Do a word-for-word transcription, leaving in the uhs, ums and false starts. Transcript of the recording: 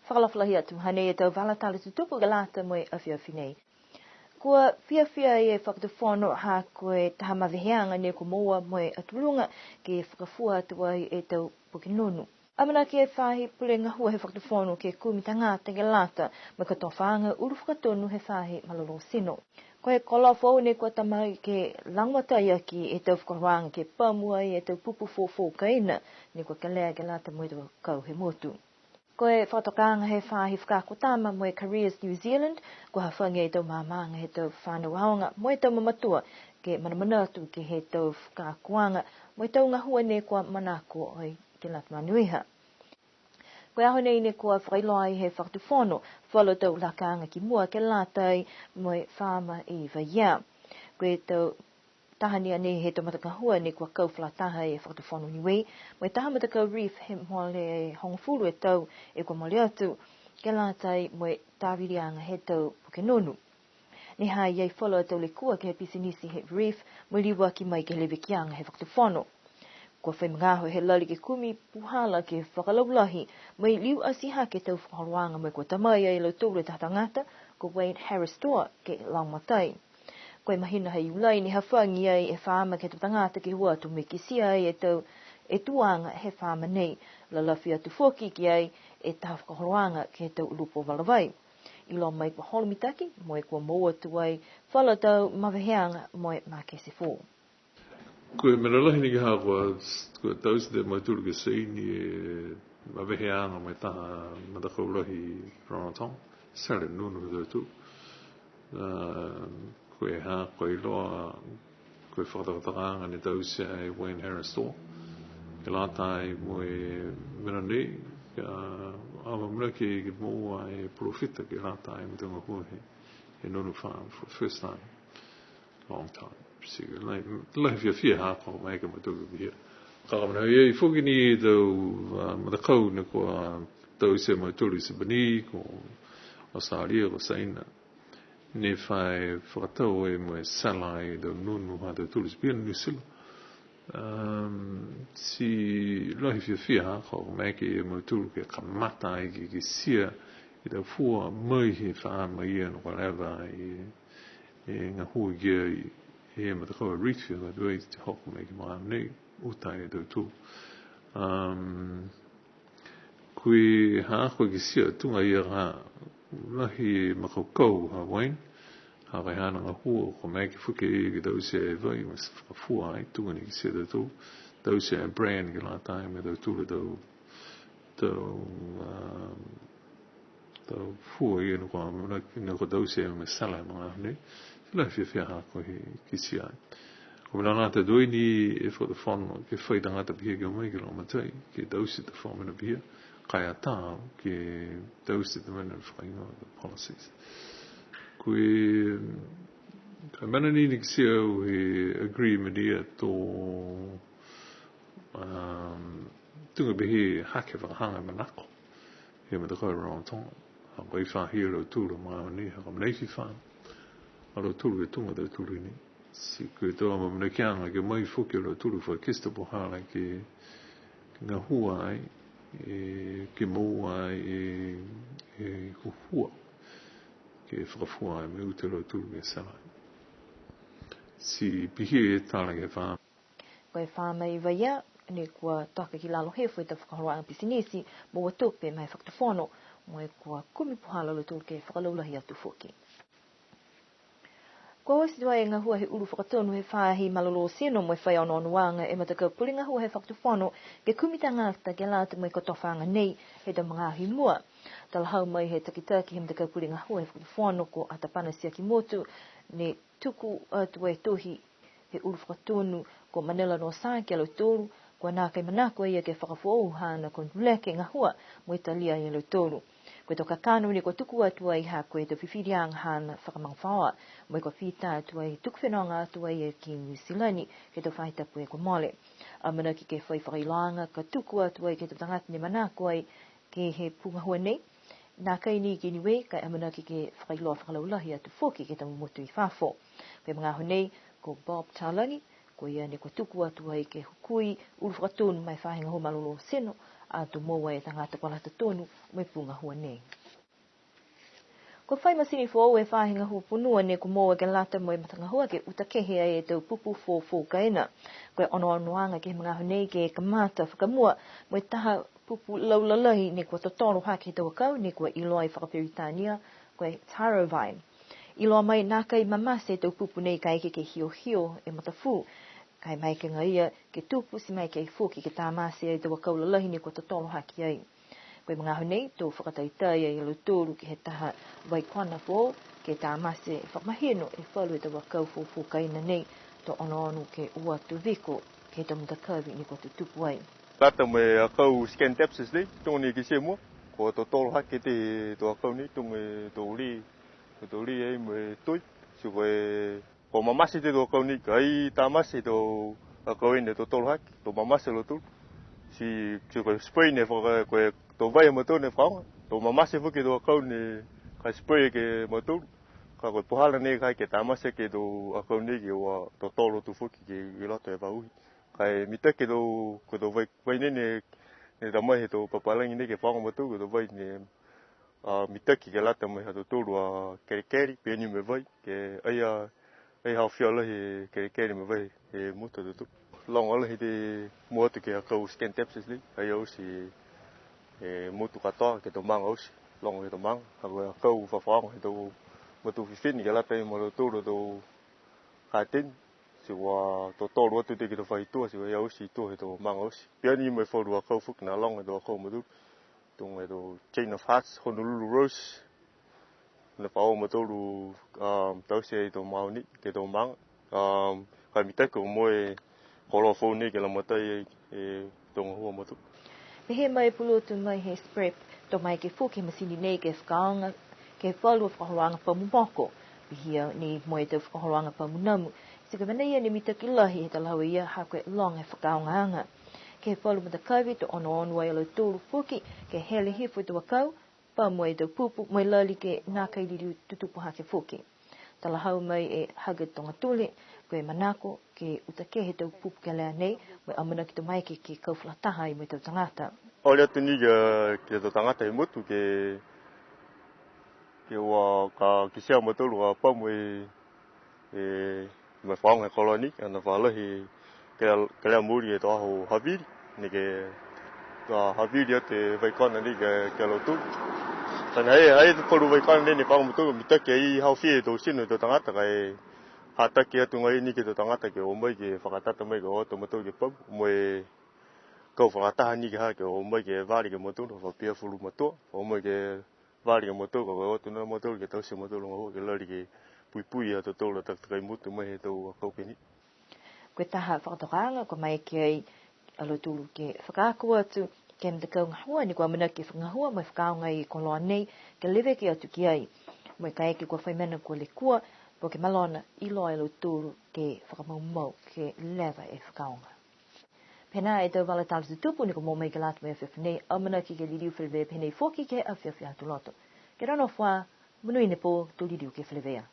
Fakaalofa lahi atu, hanei e tau vala tala tutupu ke lata mo e afiafi nei. Kua fiafia e Fakatufono ha ko e taha maveheaga ne kua moua mo e Atu Luga ke fakafua atu ai e tau puke nonu. Amanaki e faahi pule gahua he Fakatufono ke kumi tagata ke lata mo e kotofaaga ulu fakatonu he faahi malolō tino. Ko e koloa foou ne kua ta mai ke lagomatai aki e tau fakaholoaga ke pamu ai e tau pupu fofo kaina ne kua kelea ke lata mo e tau kau he motu. Ko e fakatokaaga he faahi fakaako tama mo e Careers New Zealand, kua hafagi e tau maamaaga he tau fanau aoga mo e tau mamatua ke manamanatu ke he tau fakaakoaga mo e tau gahua ne kua manako ai ke lata manuiha. Ko e aho nei ne kua fakailoa ai he Fakatufono falu tau lakaaga ki mua ke lata ai mo e faama i Vaiea. Ko e tau taha ni a nei he tau matagahua ne kua kau fakalataha e Fakatufono Niue, mo e taha matakau Reef he mole hogofulu e tau e kua mole atu, ke lata ai mo e taviliaga he tau puke nonu. Ne ha i ai falu a tau lekua ke he pisinisi he Reef, mo e liuaki mai ke he levekiaga he Fakatufono. Kua fai magaaho he lali ke kumi puhala ke fakalaulahi, mo e liu atihake tau fakaholoaga mo e kua ta mai ai e lautolu e taha tagata, ko Wayne Harris Toa ke lagomatai. Ko e mahina ha Iulai ne hafagi ai e faama ke he tau tagata ke o atu mo e kitia ai e tau e tuaga he faama nei, lalafi atu foki ki ai e taha fakaholoaga ke he tau lupo vala vai. Iloa mai kua holo mitaki, mo e kua moua atu ai falu tau maveheaga mo e makete foou. Ko e mena lahi ni ka ha kua, kua taute e mautolu ke saini e maveheaga mo e taha matakau lahi Rarotonga, sale nunu he tautolu. A, ko e ha, ko e iloa, ko e fakatakatakaaga ne taute ai Wayne Harris Toa. Ke lata ai mo e mena nei, ka amanaki ke moua e polofita ke lata ai mo e tau gahua he, he nunu farm for the first time. Long time. Ti lahi, lahi fiafia ha ko e maeke mautolu ke pihia. Ka ka mena ia i foki ni tau, a, matakau ne kua taute e mautolu i Sapani, ko Australia, ko Saina. Ne fai fakatau e mo e sala e tau nunu ha tautolu i Sapani, New Zealand. Um, ti lahi fiafia ha ko e maeke e mautolu ke kamata ai ke, ke kitia e tau fua mai he faama ia ne kua leva e, e gahua ki ai e matakau Reef, ka tuai te hoko mai ke he magaaho nei, uta e tautolu. Um, ko e ha ko e kitia tuga ia ka lahi makaukau ha Wayne, ha ko e haana gahua, ko e maeke foki ia ke taute e vai, mo e fakafua ai, tuga ni kitia e tautolu, taute e brand ke lata ai mo e tautolu tau, tau, um, tau fua ia ne kua, ne kua taute mo e sala he magaaho nei. Ti lahi fiafia ha ko e kitia ai. Ko e mena lata tuai ni e Fakatufono ke fai tagata pihia ke o mai ke lagomatai, ke taute e tau mena pihia, ka e atā ke taute e tau mena fakahigoa, tau policies. Ko e, ko e mena ni ne kitia au he agreement ia to, um, tuga pehē hake fakahaga e manako he matakau Rarotonga. Ha ko e fahia a lautolu he magaaho nei, ha ko e mena fiha a lautolu ke tuga a tautolu ni. Ti ko e tau amaamanakiaga ke o mai foki a lautolu fakakite puhala ke gahua ai, e, ke moua ai e, e huhua, ke fakafua ai mo e uta a lautolu ke sala ai. Ti pihia e tala ke he faama. Ko e faama i Vaiea, ne kua toka ki lalo hifo e tau fakaholoaga pisinisi, moua tupe ma e Fakatufono, mo e kua kumi puhala a lautolu ke fakalaulahi atu foki. Kua oti tuai e gahua he ulu fakatonu he faahi malolō tino mo e fai onoonoaga e matakau pule gahua he Fakatufono ke kumi tagata ke lata mo e kotofaaga nei he tau magaaho i mua. Talahau mai he takitaki he matakau pule gahua he Fakatufono ko Atapana Siakimotu, ne tuku atu e tohi he ulu fakatonu ko Manila Nosa ki a lautolu, kua nākai manako a ia ke fakafoou haana konotuleke gahua mo e talia e lautolu. Ko e tau kakano ne kua tuku atu ai ha ko e tau fifiliaga haana fakamagafaoa, mo e kua fita atu ai tuku fenoga atu ai ki Niu Silani ke he tau faahi tapu kua mole. Amanaki ke fai fakailoaga ka tuku atu ai ke he tau tagata ne manako ai ke he pū gahua nei. Nākai ni ki Niue, ka e amanaki ke fakailoa fakalaulahi atu foki ke he tau motu i fafo. Ko e magaaho nei, ko Bob Talagi, ko ia ne kua tuku atu ai ke hukui ulu fakatonu ma e faahi gahua malolō tino, ato moua e tagata kua lata tonu mo e pū gahua nei. Kua fai masini foou e faahi gahua fonua ne kua moua ke lata mo e matagahua ke uta kehe ai e tau pupu fofo kaina. Ko e onoonoaga ke he magaaho nei ke kamata fakamua mo e taha pupu laulalahi ne kua totolo hake he tau akau ne kua iloa e fakaperitania ko e taro vine. Iloa mai nākai mamate e tau pupu nei kaeke ke hiohio e matafū. Ka e maeke agaia ke tupu ti maeke foki ke tamate e tau akau lalahi ne kua totolo hake ai. Ko e magaaho nei, to fakataitai ai a lautolu ke he taha vai kona foou, ke tamate fakamahino e falu he tau akau fofo kaina nei, to onoono ke o atu viko ke he tau matakavi ne kua tutupu ai. Lata mo e akau Scindapsus nei, tuga ni kitia mua, kua totolo hake e tau akau nei, tuga e tau lī, tau lī ai mo e toi, ti ko e Kua mamate e tau akau nei, ka e tamate e tau akau nei ne totolo hake, to mamate a lautolu. Ti, ti ko e spray ne faka, ko e to vai a mautolu ne fakaaoga, to mamate foki e tau akau nei ka spray ke mautolu. Ka ko e puhala nei ka ke tamate ke he tau akau nei ke ua totolo atu foki ke i loto e vao uhi. Ka e mitaki e tau, ko e tau vai, vai nei ne, ne ta mai he tau papalagi nei ke fakaaoga mautolu, ko e tau vai ne, a, mitaki ke lata mo e ha tautolu a kelekele, pihia ni mo e vai, ke ai a, ai haofia lahi e kelekele mo e vai he motu ha tautolu. Loga lahi e mua atu ke he akau Scindapsus nei, ai a oti e motu katoa ke he tau maaga oti, loga ke he tau maaga, ha ko e akau fafaaoga he tau matua fifine ke lata mo lautolu a tau kateni, ti kua totolo atu ke he tau faahi tua, ti kua ai a oti e tua he tau maaga oti. Pihia ni mo e falu akau foki ne loga he tau akau mautolu. Tuga e tau Chain of Hearts, Honolulu Rose. Ne fakaaoga a mautolu, um, taute e tau magaaho nei, ke he tau maaga. Um, ka e mitaki kua moua e koloa foou nei ke lagomatai e tau gahua ha mautolu. Pehē mai e pulotu mai he SPREP, to maeke foki e masini nei ke fakaaoga ke he falu a fakaholoaga pamu moko. Pihia ni mo e tau fakaholoaga pamu namu. Ti ko e mena ia ne mitaki lahi he talahau e ia ha ko e loga e fakaaogaaga. Ke he falu matakavi to onoono ai a lautolu foki ke hele hifo e tau akau, pamu e tau pupu, mo e lali ke nākai liliu tutupu hake foki. Talahau mai e Huggard Togatule, ko e manako ke uta kehe e tau pupu kelea nei, mo e amanaki to maeke ke kau fakalataha ai mo e tau tagata. Ole atu ni ke, ke he tau tagata he motu ke, ke ua ka kitia a mautolu ka pamu e, e, mo e fakaaoga e koloa nei, ana fa lahi ke, kelea mooli e tau aho havili, ne ke, ka havili atu e vai kona nei ke, ke he lautolu. Ka ne ai, ai falu vai kona nei ne fakaaoga a mautolu, mitaki ai haofia e tau tino he tau tagata, ka e hataki atu agaia ni ke he tau tagata ke o mai ke fakatata mai ke o atu a mautolu ke pamu, mo e kau fakalataha ni ke ha ke o mai ke vale ke he mautolu, fa pihia falu matua, o mai ke vale ke he mautolu, ka ko e o atu ni a mautolu ke taute a mautolu gahua ke lali ke puipui a tautolu a takatakai motu mai he tau akau pehē ni. Ko e taha fakatokaaga, kua maeke ai a lautolu ke fakaako atu ke he matakau gahua ne kua amanaki ke fakagahua mo e fakaaoga e koloa nei, ke leveki atu ki ai. Mo e kaeke kua fai mena kua lekua, po ke malona, iloa e lautolu ke fakamaumau, ke leva e fakaaoga. Pehē nā e tau vala tala tutupu ne kua moua mai ke lata mo e afiafi nei, amanaki ke liliu feleveia pehē nei foki ke he afiafi Aho Lotu. Kia rau nonofo ā, monuina e pō, to liliu ke feleveia.